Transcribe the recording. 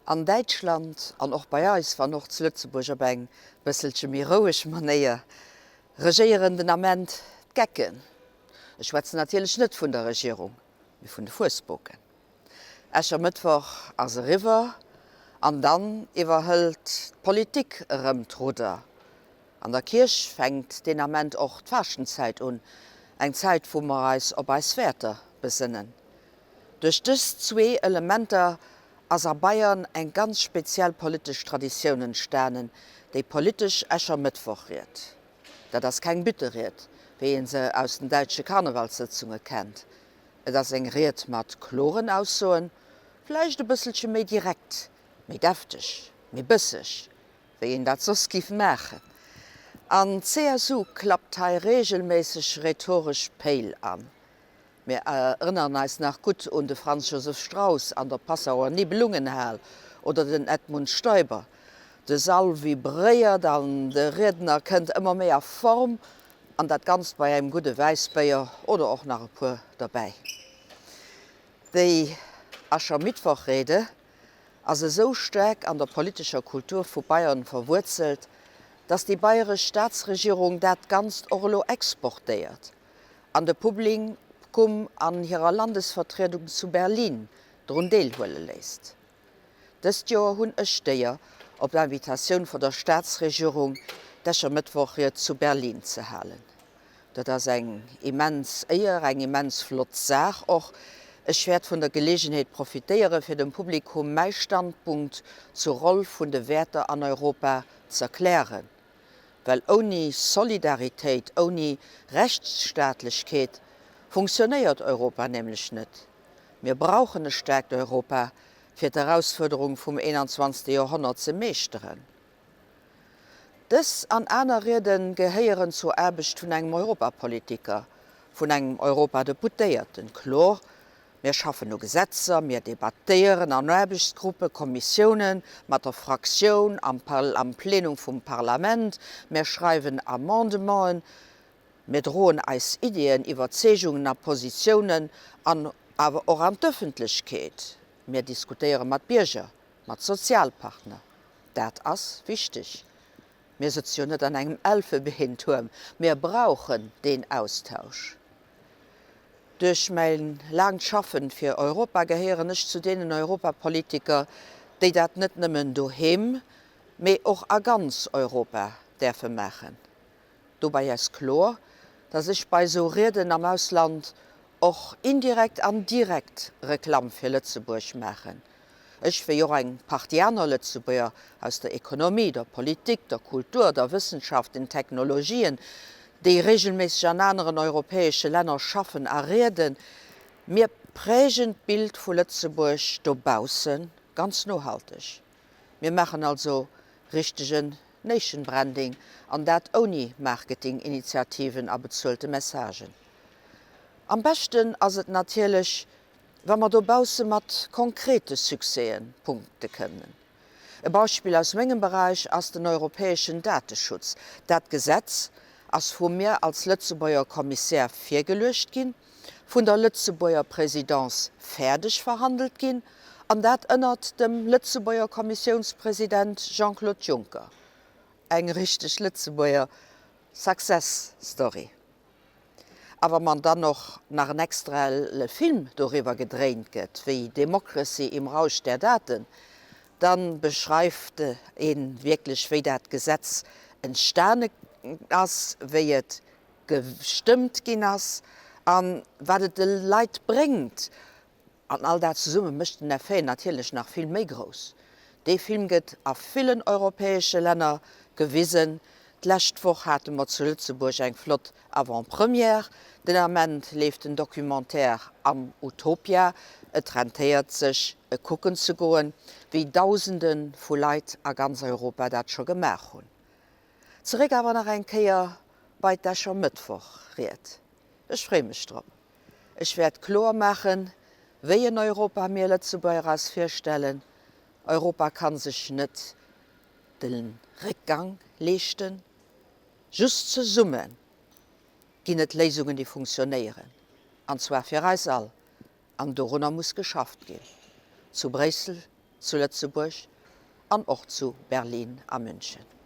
An Däitschland, an och bei eis, wann och zu Lëtzebuerg op eng bësselche méi roueg Manéier, regéieren den Ament d'Gecken. Ech schwätzen natierlech net vun der Regierung, mee vun de Fuesboken. Äschermëttwoch ass eriwwer an dann iwwerhëlt d'Politik erëm d'Rudder. An der Kierch fänkt deen Ament och d'Faaschtenzäit un, eng Zäit wou mer eis op eis Wäerter besënnen. Duerch dës zwee Elementer ass a Bayern eng ganz speziell politesch Traditioun entstanen, déi politesch Äschermëttwochried. Dat ass keng Bütteried, wéi een se aus den däitsche Karnevalssëtzunge kennt. Et ass eng Ried mat kloren Aussoen, vläicht e bësselche méi direkt, méi defteg, méi bësseg, wéi een dat soss giff maachen. An d'CSU klappt hei reegelméisseg rhetoresch Péil an. Mir erënneren eis nach gutt un de Franz Josef Strauss an der Passauer Nibelungenhal oder den Edmund Stoiber. De Sall vibréiert an de Riedner kënnt ëmmer méi a Form, an dat Ganzt bei engem gudde Wäissbéier oder och nach e puer derbäi. Déi Aschermittwochrede ass esou staark an der politescher Kultur vu Bayern verwuerzelt, dass déi bayresch Staatsregierung dat Ganzt och elo exportéiert an de Publikum an hirer Landesvertriedung zu Berlin drun deelhuele léisst. Dëst Joer hunn ech d'Éier, op Invitatioun vun der Staatsregierung d'Äschermëttwochried zu Berlin ze halen. Dat ass eng immens Éier, eng immens flott Saach och. Ech wäert vun der Geleegenheet profitéieren, fir dem Publikum mäi Standpunkt zur Roll vun de Wäerter an Europa z'erklären. Well ouni Solidaritéit, ouni Rechtsstaatlechkeet funktionéiert Europa nämlech net. Mir brauchen e staarkt Europa, fir d'Erausfuerderung vum 21. Joerhonnert ze meeschteren. Dës an aner Riede gehéieren zur Aarbecht vun engem Europapolitiker, vun engem Europadeputéierten. Kloer, Mir schaffen u Gesetzer, mir debattéieren an Aarbechtsgruppen, Kommissiounen, mat der Fraktioun, am am Plenum vum Parlament, mir schreiwen Amendementen, mir droen eis Iddien, Iwwerzeegungen a Positiounen an awer och an d'Ëffentlechkeet, mir diskutéiere mat Bierger, mat Sozialpartner. Dat ass wichteg. Mir sëtze jo net an engem Elfebeentuerm, mir brauchen deen Austausch. Duerch mäin laangt Schaffen fir Europa gehéieren ech zu deenen Europapolitiker, déi dat net nëmmen doheem, mee och a ganz Europa däerfe maachen. Dobäi ass kloer, dass ech bei esou Rieden am Ausland och indirekt an direkt Reklamm fir Lëtzebuerg maachen. Ech, wéi och eng Partie aner Lëtzebuerger aus der Ekonomie, der Politik, der Kultur, der Wëssenschaft, den Technologien, déi regelméisseg an aneren europäesche Länner schaffen a rieden, mir prägen d'Bild vu Lëtzebuerg dobausse ganz nohalteg. Mir maachen also richtegen Nation Branding, an dat ouni Marketinginitiativen a bezuelte Messagen. Am beschten ass et natierlech, wa mer dobausse mat konkrete Succèsen punkte kënnen. E Beispill aus mengem Beräich ass den europäeschen Dateschutz. Dat Gesetz ass vu mir als Lëtzebuerger Kommissär virgeluecht ginn, vun der Lëtzebuerger Présidence fäerdeg verhandelt ginn, an dat ënnert dem Lëtzebuerger Kommissiounspresident Jean-Claude Juncker. Eng richteg Lëtzebuerger Success Story. A wa man dann och nach en extraelle Film doriwwer gedréint gëtt, wéi Democracy im Rausch der Daten, da beschreift ee wierklech, wéi dat Gesetz entstane ass, wéi et gestëmmt ginn ass a wat et de Leit bréngt. An all dat zesumme mécht den Effet natierlech nach vill méi grouss. Dee Film gëtt a villen europäesche Länner gewisen. D'lescht Woch hate mer zu Lëtzebuerg eng flott Avant-première. Den Ament leeft den Documentaire am Utopia. Et rentéiert sech, e kucken ze goen, wéi Dausende vu Leit a ganz Europa dat scho gemaach hunn. Zeréck awer nach eng Kéier bei d'Äschermëttwoch-Ried. Ech freeë mech drop. Ech wäert kloer maachen, wéi en Europa mir Lëtzebuerger eis virstellen. Europa ka sech net de Réckgang leeschten. Just zesumme ginn et Léisungen, déi funktionéieren, an zwar fir eis all. An dorunner muss geschafft ginn, zu Bréissel. zu Lëtzebuerg an och zu Berlin a München.